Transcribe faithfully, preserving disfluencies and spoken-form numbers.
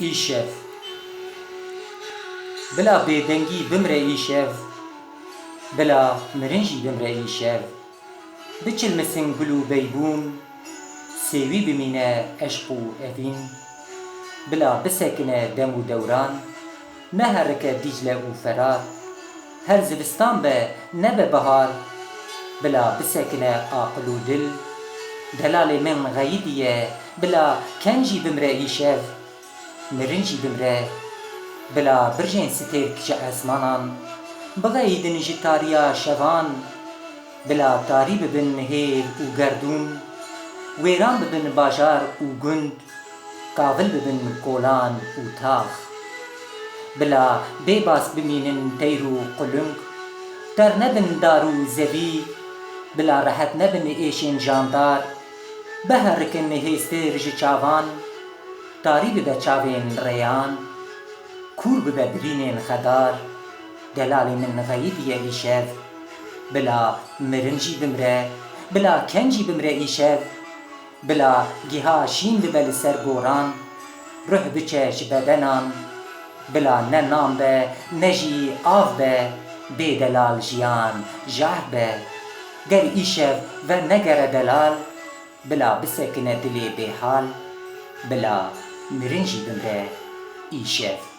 Îşev. Bila bêdengî bimre îşev, bila mirin jî bimre îşev. Biçilmisin gul û beybûn, sêwî bimîne eşq û evîn. Bila bisekine dem û dewran, neherike Dîcle û Ferat. Her zivistan be, nebe bihar, bila bisekine aqil û dil. Delalê min xeyidiye, bila ken jî bimre îşev, mirin jî bimre. Bila birjên stêrk ji esmanan, bixeyidin ji tariya şevan. Bila tarî bibin hêv û gerdûn, wêran bibin bajar û gund, kavil bibin kolan û tax. Bila bêbas bimînin teyr û qulung, ter nebin dar û zevî. Bila rehet nebin êşên jandar, biherikin hêstir ji çavan, tarî bibe çavên rêyan, kûr bibe birînên xedar. Delalê min xeyidiye îşev, bila mirin jî bimre, bila ken jî bimre îşev. Bila giha şîn bibe li ser goran, ruh biçe ji bedenan. Bila ne nan be, ne jî av be, bê delal jiyan jahd be. Ger îşev vernegere delal, bila bisekine dilê bêhal, bila mirin jî bimre îşev.